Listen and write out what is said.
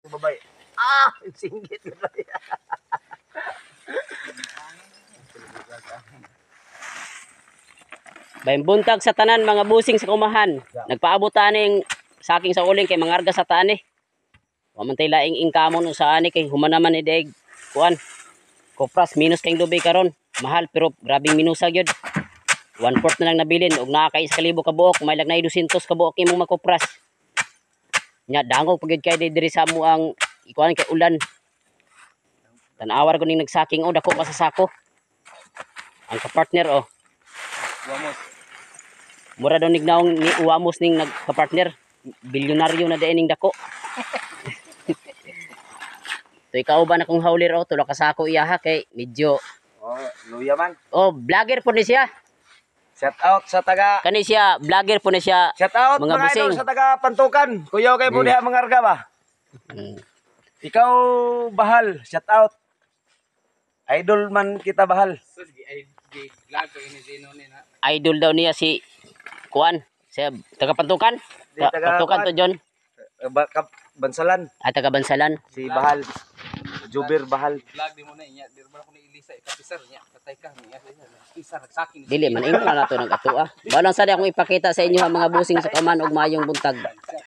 Babay. Ah, singgit na. Bayang buntag sa tanan, mga busing sa kumahan. Nagpaabot taning saking sa uling kay mangarga sa tani. Wa man tay laing inkamon sa ani kay human naman ni daig kuan. Kopras minus kay lubi karon. Mahal pero grabing minusa gyud. 1/4 na lang nabilin og naa kay 1,000 ka buok, may lag na 200 ka buok imong makopras. Nya dangog pag gyud kay diri sa mo ang ikuan kay ulan. Tan-awar ko ning nagsaking oh, dako pa sa sako. Ang kapartner oh. Vamos. Mura daw nignaong ni uwamos ning nagka-partner. Bilyonaryo na diay ning dako. To ikaw ba na kung hawlir oh, tulo ka sako iyaha kay medyo Oh, luya man. Oh, vlogger po ni siya. Shout out sa taga Kani siya, vlogger po ni siya. Shout out Mga mga busing. idol sa taga Pantukan. Kuya kay mo diha mangarga ba? Ikaw bahal, shout out. Idol man kita, bahal. Sus, gi ay gi vlog ko ini Zeno ni na. Idol daw niya si Kuan. Siya taga Pantukan. Di, taga Pantukan to Kuan. John. Bansalan Ay, taga Bansalan. Si Bahal. Juber Bahal. Vlog di mo na inya, di ba ko ni Elisa ikapisar niya, katay ka niya. Pisar nagsakin. Dili man ingon na nato nag-atua. Balang sa akong ipakita sa inyo ang mga busing sa kuman og mayong buntag.